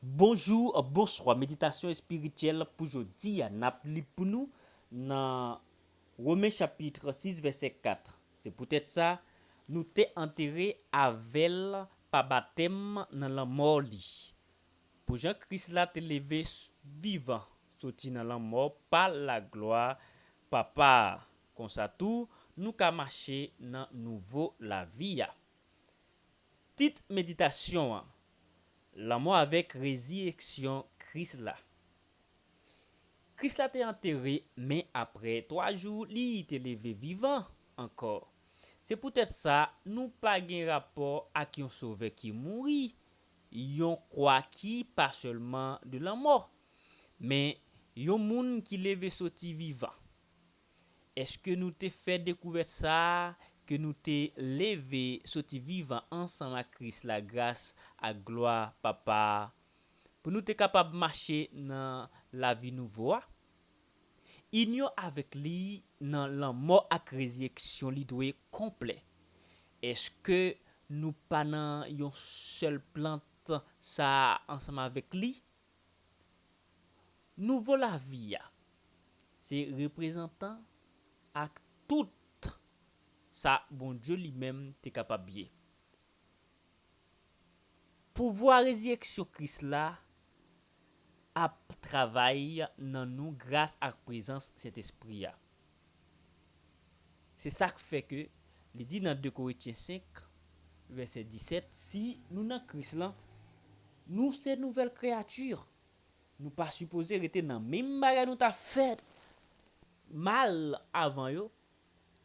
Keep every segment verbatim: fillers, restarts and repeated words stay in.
Bonjou, bonswa. Meditasyon espirityèl pou jodi a, n ap li pou nou nan Women chapit sis vèsè kat. Se poutèt sa, nou te antere avè l pa batèm nan lanmò li. Pou jan Kris la te leve s- vivan soti nan lanmò pa laglwa Papa a, konsa tou nou ka mache nan nouvo lavi a. Tit meditasyon an, Lanmò avèk rezireksyon Kris la. Kris la te antere, men apre twa jou, li te leve vivan ankò. Se poutèt sa, nou pa gen rapò ak yon Sovè ki mouri, yon kwa ki pa sèlman de lanmò, men yon moun ki leve soti vivan. Èske nou te fè dekouvèt sa a, ke nou te leve soti vivan ansanm ak Kris la gras ak glwa Papa a, pou nou te kapab mache nan lavi nouvo a? Inyon avèk li nan lanmò ak rezireksyon li dwe konplè. Èske nou pa nan yon sèl plant sa a ansanm avèk li? Nouvo lavi a se reprezantan ak tout sa Bondye li menm te kapab ye. Pouvwa rezireksyon Kris la ap travay nan nou gras ak prezans Sentespri a. Se sa k fè ke li di nan de Korentyen senk, vèsè disèt, si nou nan Kris lan, nou se nouvèl kreyati. Nou pa sipoze rete nan menm bagay nou t ap fè mal avan yo.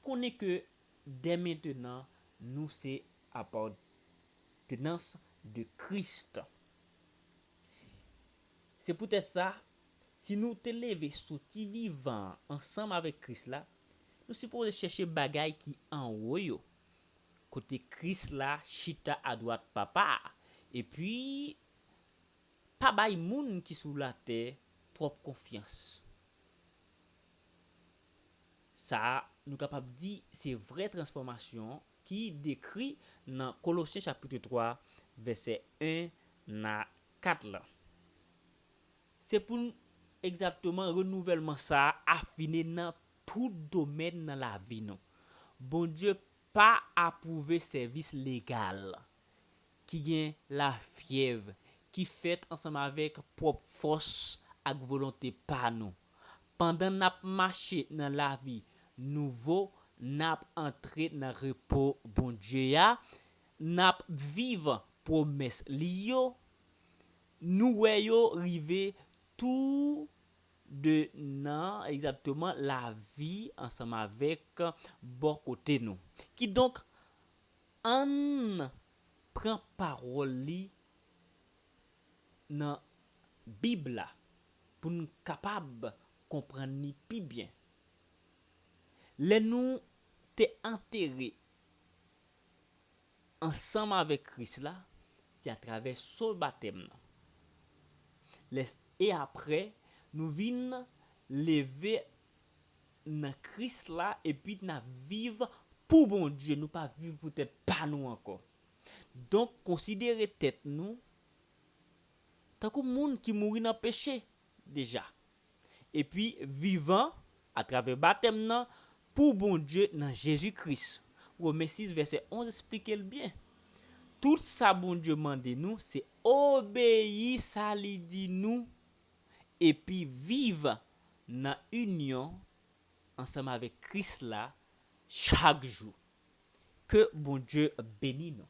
Konnen ke dè mentenan, nou se apatenans de Kris. Se poutèt sa, si nou te leve soti vivan ansanm avèk Kris la, nou sipoze chèche bagay ki anwo yo, kote Kris la chita adwat Papa a, epi pa bay moun ki sou latè twòp konfyans. Sa a, nou kapab di se vrè transfòmasyon ki dekri nan Kolosyen chapit twa, vèsè en a kat la. Se pou n egzakteman renouvèlman sa a afine nan tout domèn nan lavi nou. Bondye pa apwouve sèvis legal ki gen lafyèv, ki fèt ansanm avèk pwòp fòs ak volonte pa nou. Pandan n ap mache nan lavi nouvo, n ap antre nan repo Bondye a, n ap viv pwomès li yo, nou wè yo rive tou de nan egzakteman lavi ansanm avèk bò kote nou. Kidonk, ann pran pawòl li nan Bib la pou n kapab konprann li pi byen. Lè nou te antere ansanm avèk Kris la, se atravè so batèm nan. Lè, e apre, nou vin leve nan Kris la, epi n ap viv pou Bondye, nou pa viv pou tèt pa nou ankò. Donk, konsidere tèt nou tankou moun ki mouri nan peche deja, epi vivan atravè batèm nan pou Bondye nan Jezi Kris. Women sis vèsè onz esplike l byen. Tout sa Bondye mande nou, se obeyi sa li di nou, epi viv nan inyon ansanm avèk Kris la chak jou. Ke Bondye beni nou.